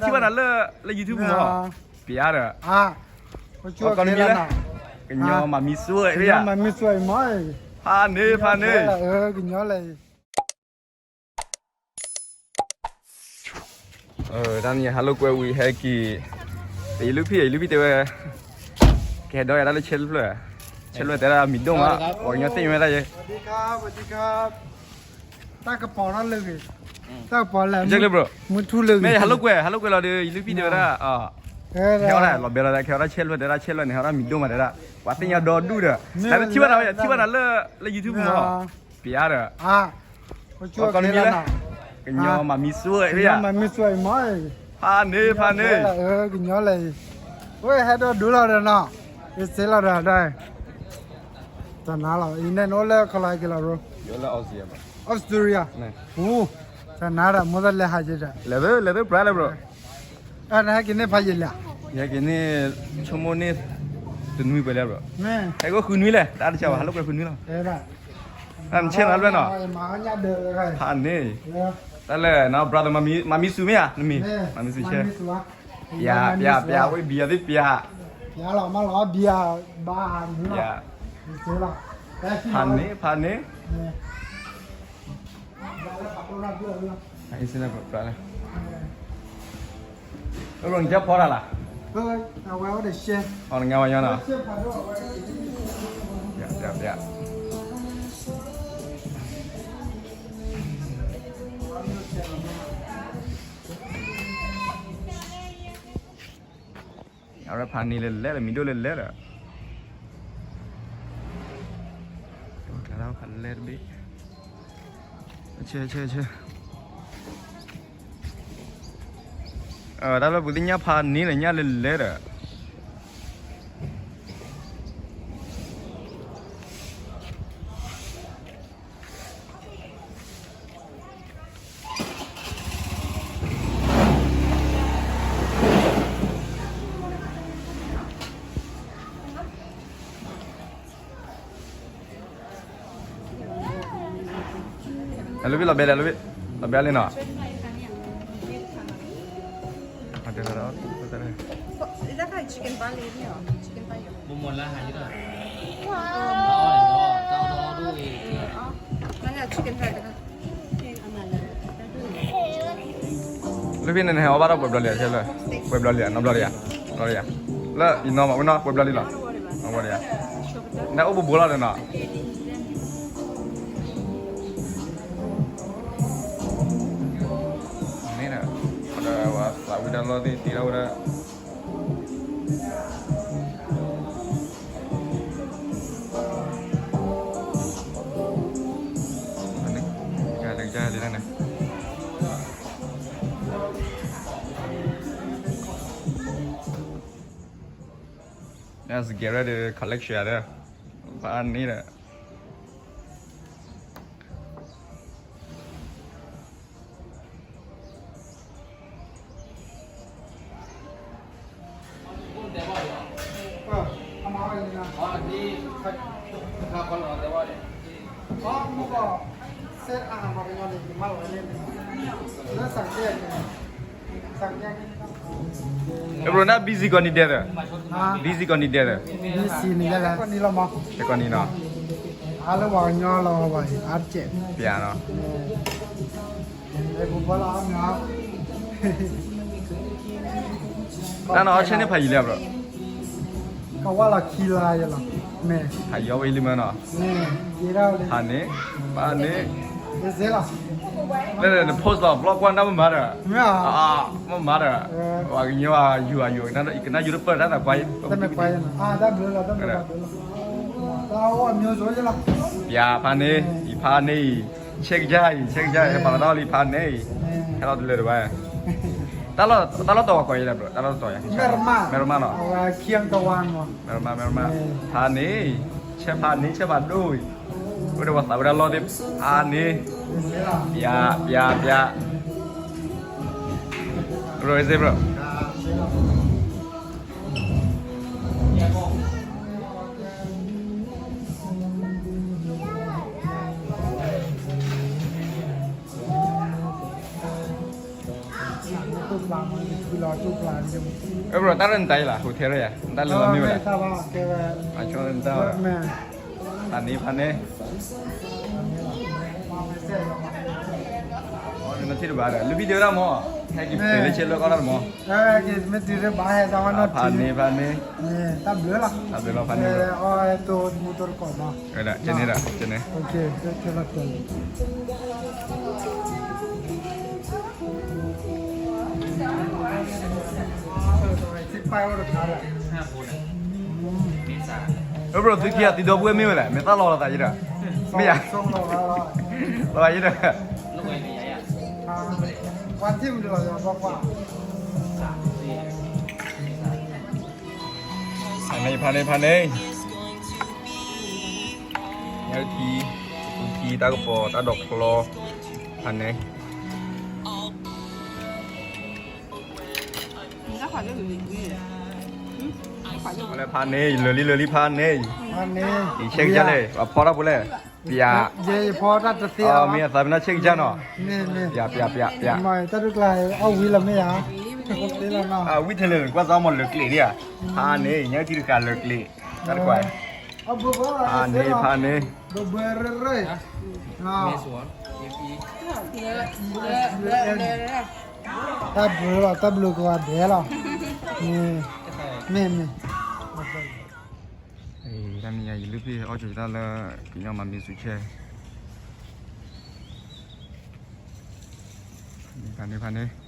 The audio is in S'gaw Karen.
ထံၣ်ဘၣ်နၤလၢ လၢ YouTube မ့ၢ် ပျါဒီး ကီၢ်မံၤလဲၣ်, ကညီမၤမံစွဲ မၤမံစွဲ မ့ၢ် ဖးန့ၣ် ဖးန့ၣ် ကညီလဲၣ် တၢ်နံၤဟါလီၤကွဲဝံၤဟဲက့ၤ, ယလုၢ်ဖံၣ် ယလုၢ်ဖံၣ်တဲဝဲ, ကဟဲဒီးယၤတၢ်လၢဆဲးတဖျၢၣ်, ဆဲးတဖျၢၣ်တဲဒၣ်မံၤဒိၣ်မး, ပှၤကညီသ့ၣ်ညါဝဲဒၣ်ယဲ, တၢ်ကပီၤထီၣ်လၢဂ့ၤ, တၢ်ကပီၤလဲၣ်, မ့ၢ် ဟဲလီၤကွဲ ဟဲလီၤကွဲလီၤဒီး ယလုၢ်ဖံၣ်တဲဝဲဒၣ်, ဟဲလီၤဘဲလီၤဒီး ကဟဲဝဲဒၣ်ဆဲးတဖျၢၣ်တဲဒၣ်ဆဲးတဖျၢၣ်န့ၣ် ဟဲဝဲဒၣ်မံၤဒိၣ်မးတဲဒၣ်, ပှၤသ့ၣ်ညါဒီဒူၣ်ဒီး, ထံၣ်ဘၣ်နၤ ထံၣ်ဘၣ်နၤလၢ လၢ YouTube မ့ၢ် ပျါဒီး ကီၢ်မံၤလဲၣ်, ကညီမၤမံစွဲ မ့ၢ် ဖးန့ၣ် ဖးန့ၣ် ကညီလဲၣ်, ဝဲဟဲဒီးဒိလီၤဒီးနီၤ, ယစ့လီၤဒီး, တနၤလီၤ အံၤန့ၣ်နအိၣ်လၢခီလီၤဟဲက့ၤလီၤ Australia, တနၤဒီးမိၢ်သလဲဟးက့ၤဒီး, လဲၤသ့ လဲၤသ့ ပြးလဲၣ် bro, နဟဲက့ၤန့ၣ်ဖးယံာ်လဲၣ်, ယဟဲက့ၤန့ၣ် ဆိကမိၣ်န့ၣ် တနွံပှဲၤလၢ bro, ဟဲက့ၤဃုနွံလဲၣ် တၢ်တစှၤဘၣ် ဟးလီၤကွဲဃုနွံလီၤ နဆဲးနၤတဖျၢၣ်နီၤ, ဖးန့ၣ်, တၢ်လၢနီၤ brother မၤမံစူၤမ့ၢ်ဧါ နမံၤ, မၤမံစူၤဆဲး, ပျါ ပျါ ပျါ ဝဲဘံယၤသ့ၣ်ပျါ, ပျါလီၤ မၤလီၤ ဘံယၤ ဘါနုၤလီၤ, ဖးန့ၣ် ဖးန့ၣ် အံၤစ့ၢ်ကီးပြးလဲၣ်, အဝဲနကဖီတၢ်လၢ်, အဝဲအိၣ်ဒီးရှဲ, အီၤနငါဝဲညီနီၤ, ပျါ ပျါ ပျါ, အဝဲဖးန့ၣ်လဲၣ်လဲၣ်ဒီး မံၤဒိၣ်လဲၣ်လဲၣ်ဒီး, ကျါဒၣ်ဖးလဲၣ်တဘ့ၣ်, ဆဲ ဆဲ ဆဲ တၢ်လၢပူၤသ့ၣ်ညါဖးန့ၣ်ဒီး ညၣ်လဲၣ်လဲၣ်ဒီး လၢဘ့ၣ်လီၤဘဲလဲၣ် လၢဘ့ၣ်, လီၤဘဲလံနီၤ, လၢဖဲန့ၣ် နဟဲအီၣ်ဘၣ်ဒီးပှဲၤဘျီလံဧါ, ပှဲၤဘျီလံဧါ, နီတဘျီလံဧါ, ဘျီလံဧါ, လၢယနီၢ်မး ဝဲနီၢ်ပှဲၤဘျီလံလီၤ, နီၢ်ဘျီလံဧါ, နအိၣ်ဘူးဘူးလီၤဒီးနီၤ, န့ၣ်ဒီး ပှၤသးဝံၣ်တၢ်လီၢ်သ့ၣ်တံၤလီၤဝဲဒၣ် ကလဲၤကဒါလံန့ၣ်, စကဲရၢ်ဒီး collection ဒီး ဖးန့ၣ်ဒီး အဲ bro န busy ကီးနံၤဒဲးဒီး, busy ကီးနံၤဒဲးဒီး, ကီးနံၤနီၤ, တၢ်နီၤအီၣ်ဆဲန့ၣ်ဖးယံာ်လံ bro, ကဝၢ်လီၤခံလါယလီၤ, ဖးယံာ်ဝဲလံမနီၤ, ဖးန့ၣ်, ဖးန့ၣ်, လၢန post လီၤ vlog ကွၢ်နၢ်မမၤဒီး, မ့ၢ်မၤဒီး, ပှၤကညီအယူၤအယူၤ ကနၣ်ယူၤတပၢၢ်တၢ်သးကွၢ်, ပျါဖးန့ၣ် အံၤဖးန့ၣ်အံၤ, ဆဲကယါအံၤ ဆဲကယါအံၤ ဟဲပာ်လီၤတၢ်လံဖးန့ၣ်အံၤ, ဟဲလီၤတလၢာ်တဘၣ်, တၢ်လီၢ်တတီၤဝဲကိးယဲလဲၣ် bro, တၢ်လီၢ်တတီၤယၤ, မဲၢ်ရမၢ်နီၤ, မဲၢ်ရမၢ်, မဲၢ်ရမၢ်, ဖးန့ၣ်, ဆဲဖးန့ၣ် ဆဲဖးဒိၣ်အံၤ, အိၣ်ဒီးပှၤသးဝဲဒၣ်လီၢ်သ့ၣ်, ဖးန့ၣ်, ပျါ ပျါ ပျါ, bro, is it bro? မ့ၢ်ပၢ်မ လီၤတူၢ်ပျၢ်န့ၣ် အဲ bro တၢ်ရဲၣ်နတၢ်အံၤလၢ hotel ရၣ်ယၤ နတၢ်လၢလီၤမ့ၢ်ဝဲလၢ မ့ၢ်တၢ်ဘၣ်ကဲဝဲ အဆိနတၢ် မ့ၢ် ဖးန့ၣ် ဖးန့ၣ် အိၣ်နထံၣ်တဘၣ်ဒီး လုၢ်ဖံးဒ့ဝဲဒၣ်မး ဟဲက့ၤပှဲၤလၢဆဲးလၢကီၢ်တၢ်တမး မ့ၢ်တၢ်ဘျုးလီၤ ဖးန့ၣ် ဖးန့ၣ် တၢ်ဘျုးလီၤ ဖးန့ၣ် အီၣ်တိၢ်မူတိၢ်တကိးမး ဝဲဒၣ် ကဲန့ၣ်ဒီး ကဲန့ၣ် အ bro သုခံဂၤသုဒီပုၢ်ဝဲၢ်မ့ၢ်ဝဲလဲၣ် မ့ၢ်သၣ်လီၤလီၤသးယံၤဒီး မ့ၢ်ယၤ လီၤယံၤဒီး ဖးန့ၣ် ဖးန့ၣ် ဖးန့ၣ် ညၣ်ထံ ထံ တၢ်ကပီၤ တၢ်ဒိးချီ ဖးန့ၣ် လၢဖးန့ၣ် လၢာ်လံ လၢာ်လံ ဖးန့ၣ် ဖးန့ၣ် ယဆဲးကစၢ်လဲၣ် အဖီတၢ်ဖိလဲၣ် ပျး ယဲယဖီတၢ်တသ့အီၤ မ့ၢ်အသးမ့ၢ်နီၢ်ဆဲးကစၢ်နီၤ ပျး ပျး ပျး ပျး တၢ်ဒုးကျါ အီၣ်ဝံၤလီၤမ့ၢ်ဧါ အဝံထီၣ်လၢာ် ကွၢ်သီမီၤလၢာ်ကျဲးဒံးဧါ ဖးန့ၣ် ညၣ်ထံတခါလၢာ်ကျဲး တၢ်တကွၢ် ဖးန့ၣ် ဖးန့ၣ် ဘၢဘၢရၢၢ်ရၢၢ် တၢ်ဘျုးလီၤ တၢ်ဘျုးကိးဂၤဒဲးလီၤ မ့ၢ် မ့ၢ် တၢ်မံၤယၤ ယလုၢ်ဖံးအီၣ်ကၠိတၢ်လၢ ကညီမၤမံၤဆူၣ်ဆဲး ဖးန့ၣ် ဖးန့ၣ်